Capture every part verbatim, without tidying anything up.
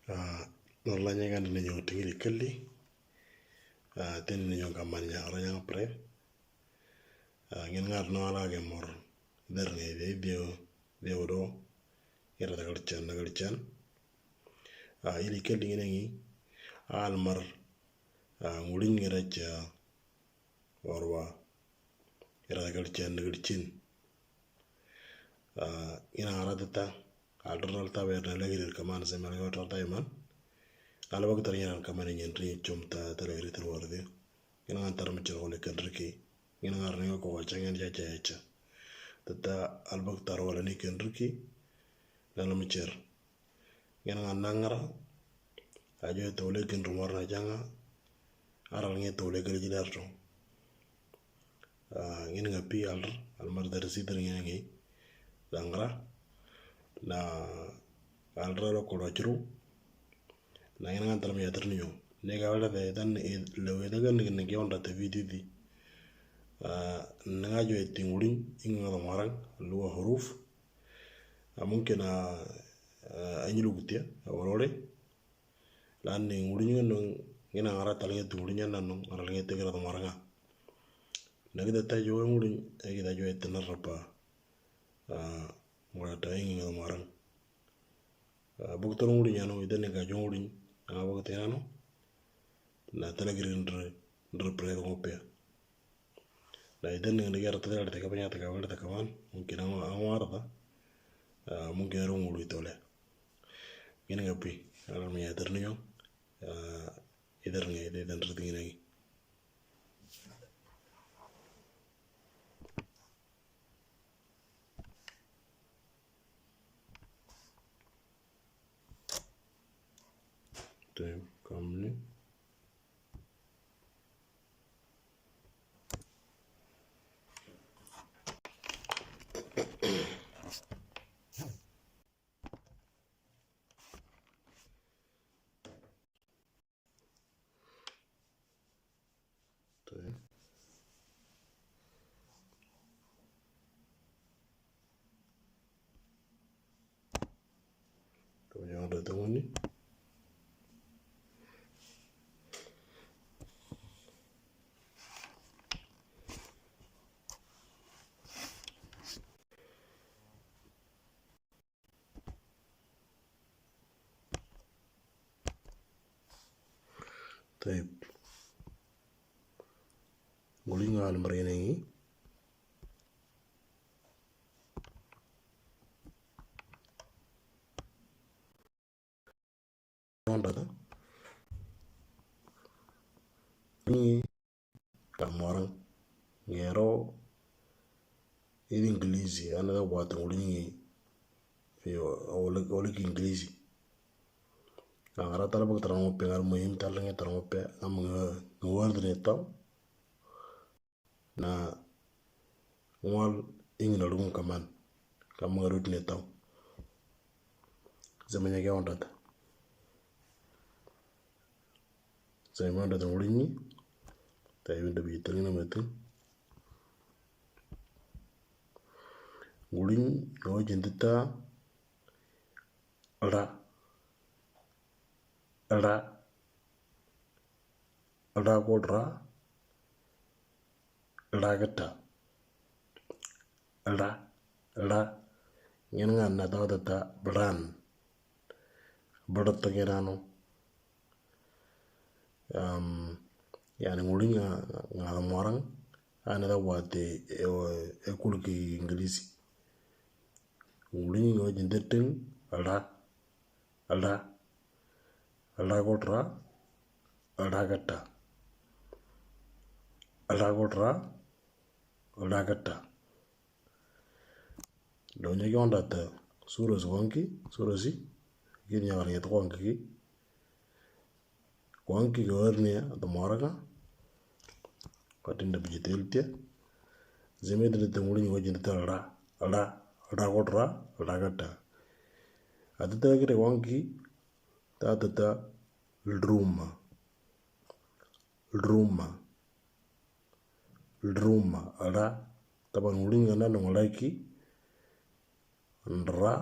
Ah, norla nyaga ni nyo tingili kali. Ah, ten ni nyo kamani nya ora nya pre. Ah, ngin ngar no ala ge mor. Der ngai de dio dio do. Ira da galchan da galchan. Ah, ili kali ngin ngi. Al mar. Ah, ngulin ngira cha. Warwa. Ira da galchan da galchin. Ah, ina ara data. Aldar alta wer na lagi dir kaman se mar yo tarta iman. Ala bak tar nyan kaman nyan ri chom ta ta lagi tar wardi. Ina ngan tar machir ole kendriki. Ina ngar ni ko wacha ngan ja ja ja. Tata albak tar wala ni kendriki. Lala machir. Ina ngan nangra. Ajo tole kendru warna janga. Aral nge tole kali jidarto. Ah, ngin nga pi alr, almar dari sitar ngin ngi. Dangra. Na alra lo kodo chru. Na ngin ngan taram yatar niyo. Ne ga wala de dan lewe daga ni ngi onda te video di. Ah, nga jo eting uling, ing nga marang, lua huruf. Ah, mungkin, ah, ah, anyi lugutia, awalore. Lan ni ngulin ngan nung, ngina ngara talinge tu ngulin ngan nung, ngara linge te kira maranga. Na kita ta jo ngulin, eh, kita jo etenar apa. Ah, ngara ta ing nga marang. Ah, buk tar ngulin ngan ita ni ka jo ngulin, ah, buk tar ngan. Na tala kiri ndre, ndre pre ko pe. Na ita ni ngan kira tala te ka panya te ka wala te ka man, mungkin ang, ang warta. Ah, mungkin aro ngulin tole. Ngin nga pi, ara mi yatar niyo. Ah, idar ngai, idar ngai. Tem kamni. Tem. Tem yang ada tengah ni. Tayyib. Ngulin nga almar ini. Onda ta. Ni kamorang ngero. Idi English, ana da wata ngulin ngi. Yo, ole, ole ki English. Angara tala bak tarang pe ngar muhim tala ngi tarang pe am nge word ne tau. Na ngwal ing na lung kaman. Kam ngarut ne tau. Zamanya ke onda ta. Zai manda ta ngulin ni. Ta yi winda bi tali na mati. Ngulin ni o jindita. Ra. Ra. Ra kodra. Ra kata. Ra. Ra. Ngin nga na ta ta ta bran. Brat ta ngin ano. Um, yani ngulin nga, nga da morang. Ana da wate e, e kulki English. Ngulin nga jindetin ra. Ra. Ra kodra. Ra kata. Ra kodra. Ra kata. Donya ki onda ta. Sura si wanki. Sura si. Ki nyakar nyet wanki ki. Wanki ki warni ya. Da moraka. Katin da bijitel tia. Zeme da ta ngulin nga jindetin ra. Ra. Ra kodra. Ra kata. Ata ta kire wanki. Ta ta ta. Lruma. Lruma. Lruma. Ra. Taban ngulin nga na nong laki. Nra.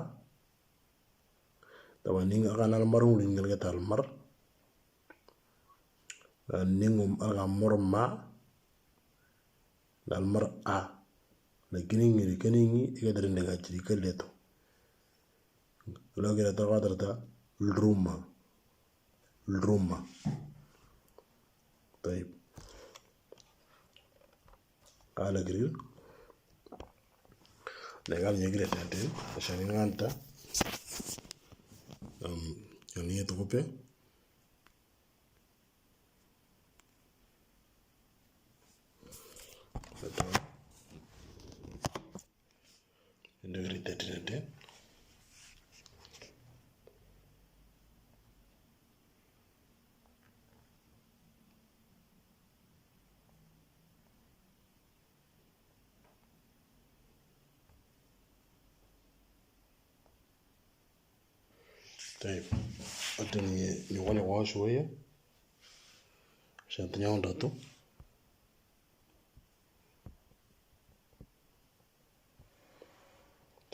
Taba ning aka nalmar nguli ngel ke talmar. Ning um aka mor ma. Nalmar a. Lakini ngiri kani ngi ika dari nega chiri kaleto. Lo kira ta kata ta lruma. Lruma. Tayib. Ala kiri. Legal nyegre tante. Ashani nganta. Um, yani yetu kupe. Degree thirty-nine. طيب، أنت ني-، نيواني واش شوية عشان تنيون داتو.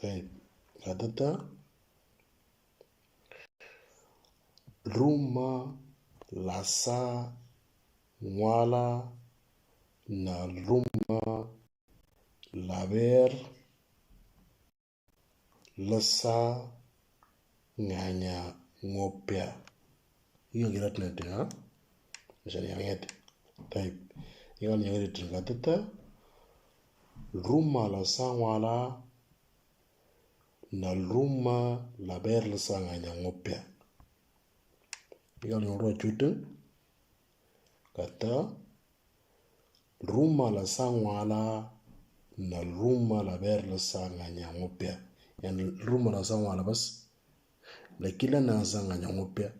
طيب، هذا lruma la sa ngwala na lruma la ber la sa nganya ngopya. Iyo girat na te, ha? Mishani yang et. Taib. Iyo ni yang et tingkatata. Lruma la sa ngwala na lruma la ber la sa nganya ngopya. Iyo ni ro chutun. Kata lruma la sa ngwala na lruma la ber la sa nganya ngopya. Yani lruma la sa ngwala bas. Lakini la na sa nganya ngopya.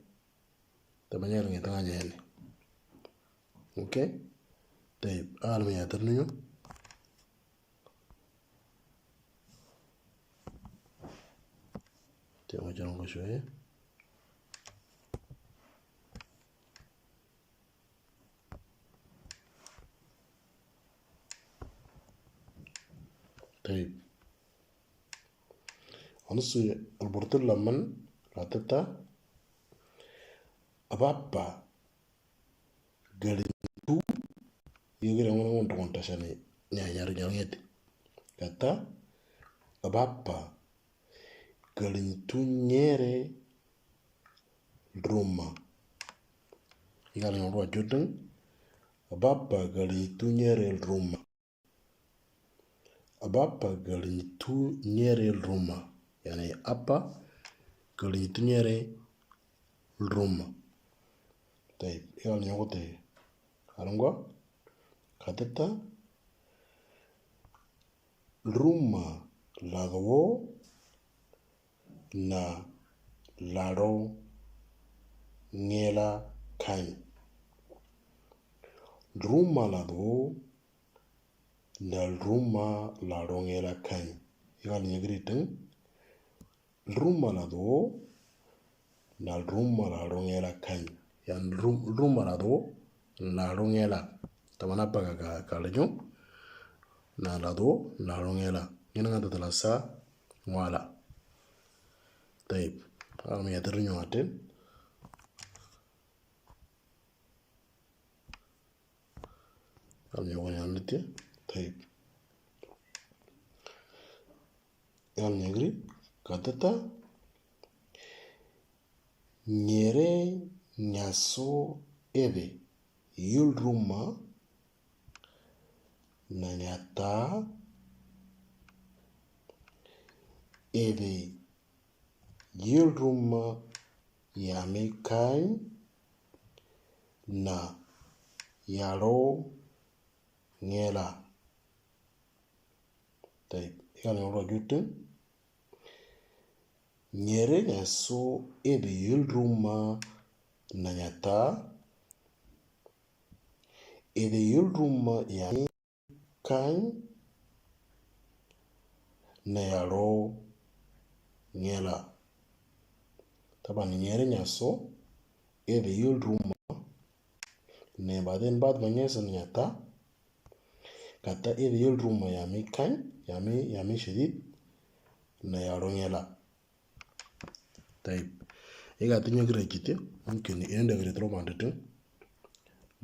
Tamanya la ngeta nganya yani. Okay? Taib, al mi yatar niyo. Taib, wajar ngosho ya. Taib. Anusu albortul laman ratata abapa galintu yogire ngona ngonto ngonta shani nya yar nyangete. Kata abapa galintu nyere lruma. Igal nyoro jodeng abapa galintu nyere lruma. Abapa galintu nyere lruma. Yani apa galintu nyere lruma. Taib, igal nyokote. Alungwa katata lruma ladwo na laro ngela kany. Lruma ladwo na lruma laro ngela kany. Igal nyegritin. Lruma ladwo na lruma laro ngela kany. Yan lruma ladwo na laro ngela. Tamana paga ka kalnyo. Na ladwo na laro ngela. Ngena ngata talasa ngwala. Taib. Ami yatar nyo aten. Ami yawan yan lite. Taib. Yan negri katata nyere nyaso ebe yul ruma na nyata ebe yul ruma yami kany na yaro ngela. Taib, igal nyoro judin. Nyere nyaso ebe yul ruma na nyata. Ebe yul ruma yami kany na yaro ngela. Taban nyere nyaso ebe yul ruma. Ne baden bad manyesa na nyata. Kata ebe yul ruma yami kany, yami, yami shadid, na yaro ngela. Taib. Ega tinyo kire kiti, mungkin ini dagri tro manditin.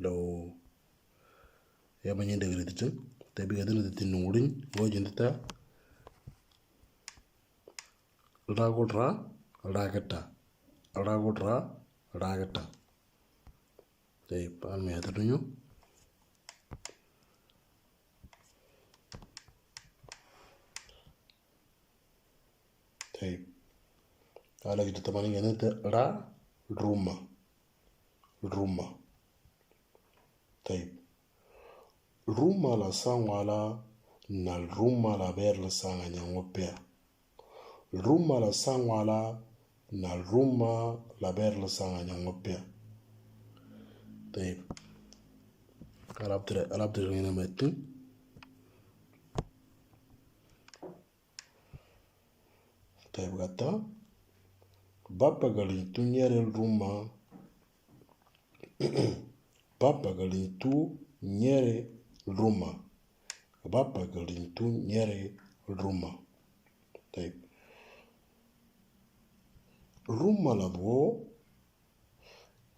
Lo ya banyi dagri titin. Tapi kata ni titin nungudin, go jintita. Ragotra, ragata. Ragotra, ragata. Tapi pan me hata tunyo. Tapi ala kita tamani gane te ra ruma. Ruma. Tapi ruma la sangwala na ruma la ber la sanga nyangopea. Ruma la sangwala na ruma la ber la sanga nyangopea. Tapi alap tere alap tere ngene metin. Tapi kata bapa galintu nyere ruma. Bapa galintu nyere ruma. Bapa galintu nyere ruma. Tapi ruma la bo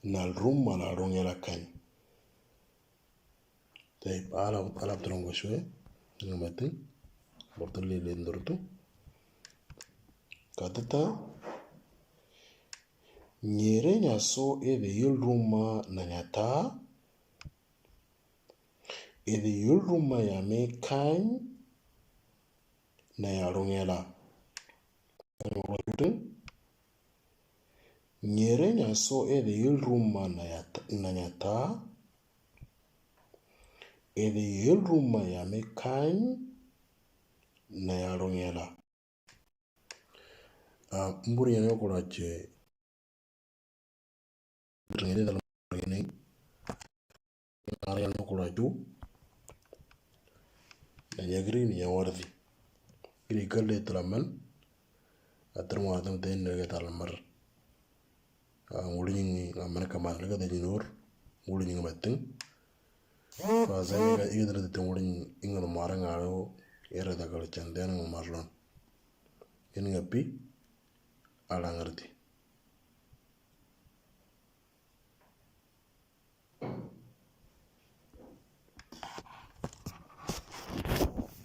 na ruma la rongela kan. Tapi ala ala trongo shwe. Ngamatin. Bortali lendortu. Katata nyere nyaso ebe yul ruma na nyata. Ebe yul ruma ya me kan na ya rongela. Nyere nyaso ebe yul ruma na nyata. Ebe yul ruma ya me kan na ya rongela. Mburi ya nyokura che. Ngene dal ngene. Ngara ya nyokura ju. Na nyagri ni ya wardi. Iri kalde talaman. Atar mo adam ten nege talamar. Nguli nyingi ngamana kaman lega de nyinur. Nguli nyingi matin. Fa zani ga iga dara de nguli nyingi ngulu mara ngaro. Era da kala chandena ngu marlon. Ini ngapi ala ngarti.